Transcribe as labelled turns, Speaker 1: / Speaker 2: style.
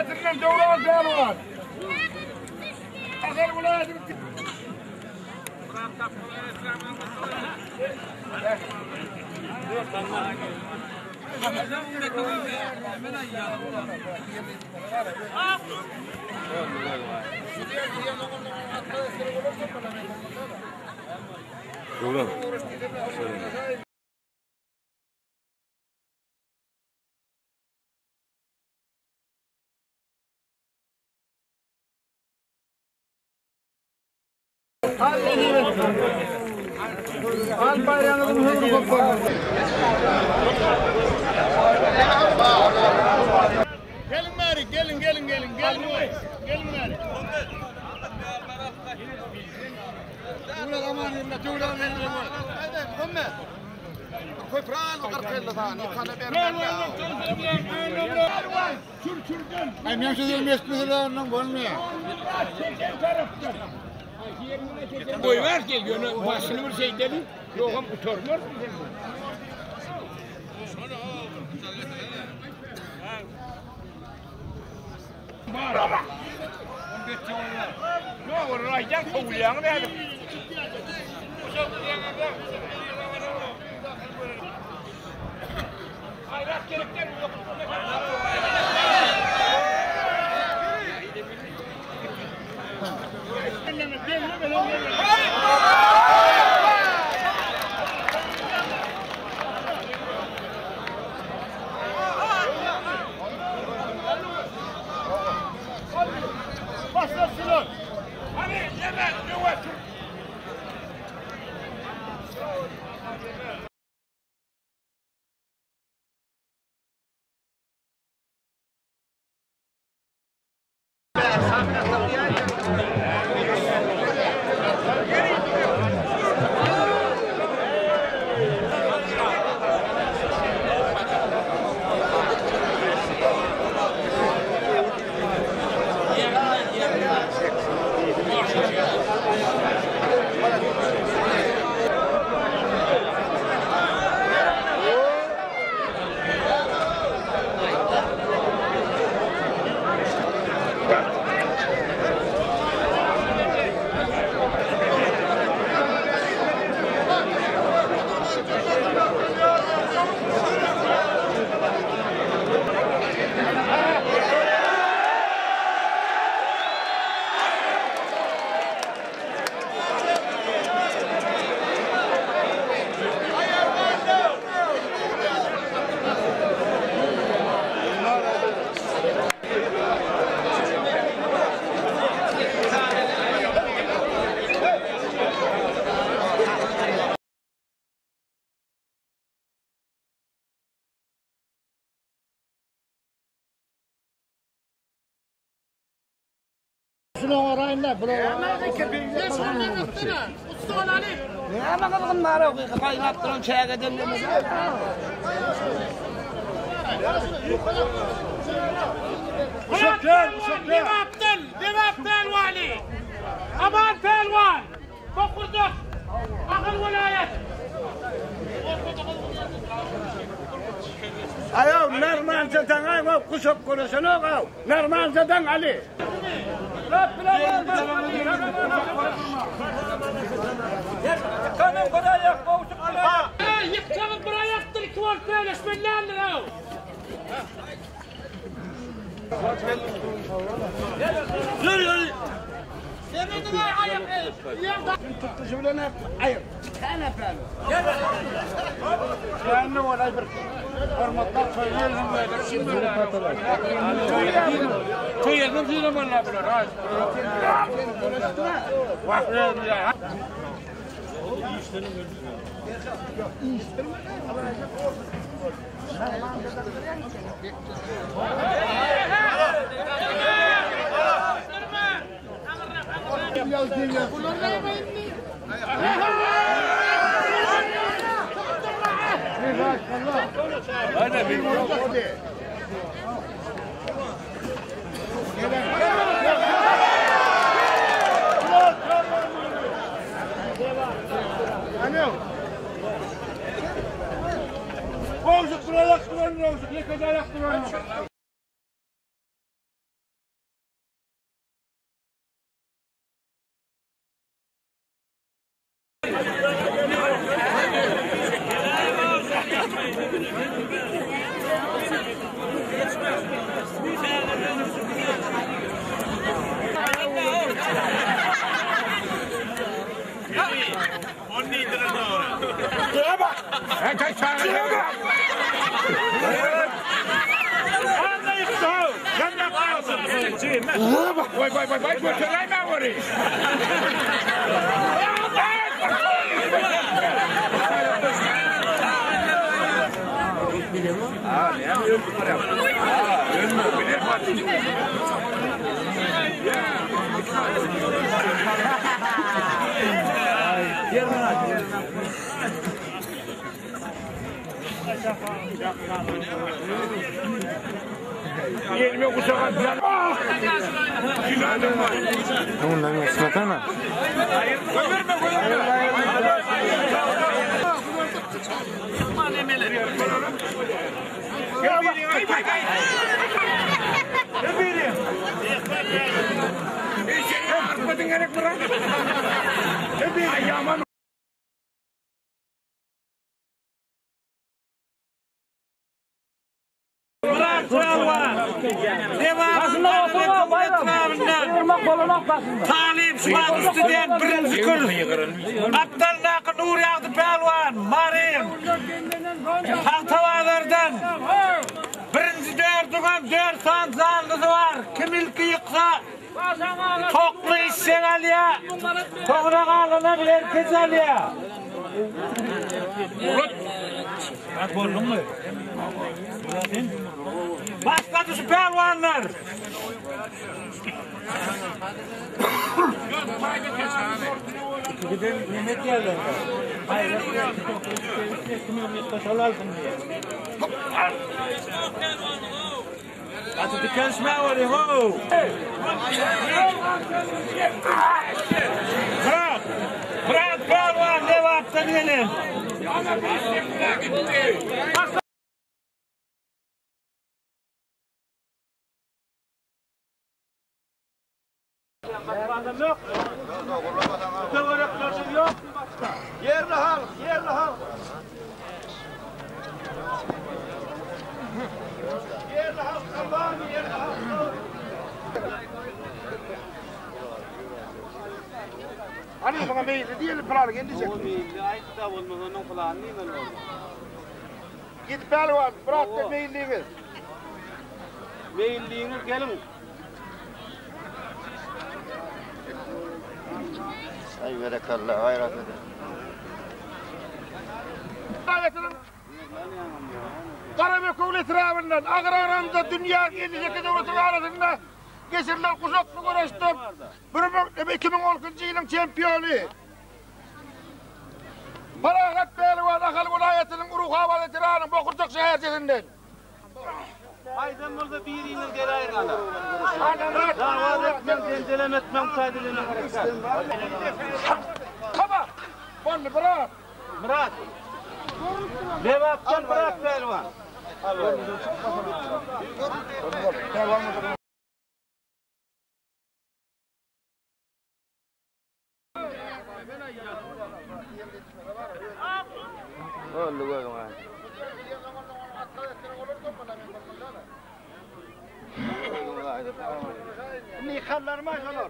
Speaker 1: welaýatyndan Döwran pälwan. Ahal welaýatynyň
Speaker 2: Döwran.
Speaker 1: Al baýragyňyzyň höwri köp bolsun.
Speaker 3: Geliň bäri, geliň, geliň, geliň, geliň, geliň bäri.
Speaker 1: Ay men sözüm eşitmeseler bolmaýar.
Speaker 4: Goýber ki, ýöne başyny bir şey deli, ýogam gutarmaz. Ýok, ol aýdan kowulýaňy nädip? Aýrat gerekden ýok.
Speaker 3: Başlasınlar.
Speaker 4: Hadi hemen öwe tür.
Speaker 5: Näme gyzgyn bar o gaýnap duran çägeden
Speaker 1: Uşaklar, uşaklar.
Speaker 4: Lebapdan, Lebap pälwany. Aman pälwan. Bokurdak. Ahal welaýat.
Speaker 5: Ayaw narmancadan ayaw kuşak konuşanok av. Narmancadan Ali.
Speaker 4: Ýykjagyň bir aýakdyr, iki bolup bölüşmelidir aw.
Speaker 5: Tutuşu bilen hep ayır. Tane pelu.
Speaker 1: Yani olay bir hormatlar söyleyelim böyle. Toýerden sylamanlar bular. Wah, ya. Bozuk bir ayak duran, bozuk. Ne kadar ayak duran.
Speaker 4: Vay vay vay vay götüreyim orayı. Elime kuşağa Günaydın var.
Speaker 1: Ondan geçmesene.
Speaker 4: Ömürme koyarma. Arpadın gerek bırak. Ay aman.
Speaker 2: Başında oturma bayram. Kıyırmak bolanak başında.
Speaker 6: Talim şubat üstüden birinci kür. Gapdaldaky Nur Ýagdy Pälwan, Maryň. Tagtabazardan birinji dördügem dört san janlysy bar. Kim ilki ýyksa tokly işjeň alýa. Soňra galana erkek alýa. Başlady şu pälwanlar. Gaty dikenişme var ho. Murat. Murat pälwan Lebapdan gelen.
Speaker 3: Yerli halk, yerli halk. Yerli halk, Allah'ın yerli halk.
Speaker 5: Hani bana meyilli diyelim planı gelecek.
Speaker 1: O meyilli aýtda bolmaz onuň planyny nime boldy.
Speaker 5: Git pehlivan, bırak da meyilliğiniz.
Speaker 1: Meýilliňiz geliň.
Speaker 3: Ay berekalla, gayret edin.
Speaker 5: Ayetinin Karabük'ün etrafından, Ağır Ağrı'nda dünya 58 devletin arasında geçirilen kuşaklı güreşte 2012 yılın şampiyonu. Parahat Pehlivan Ahal vilayetinin Uruhava etrafının Bokurcuk şehircesinden.
Speaker 1: Haýdan bolsa biriňiz geläýin ana. Dawat etmem, jenjelem etmem saýdylyna gerek.
Speaker 5: Kaba! Bonlu bırak!
Speaker 1: Murat. Lebapdan Murat pälwan.
Speaker 3: Oldu gördün ha.
Speaker 5: Nikallar maşallah.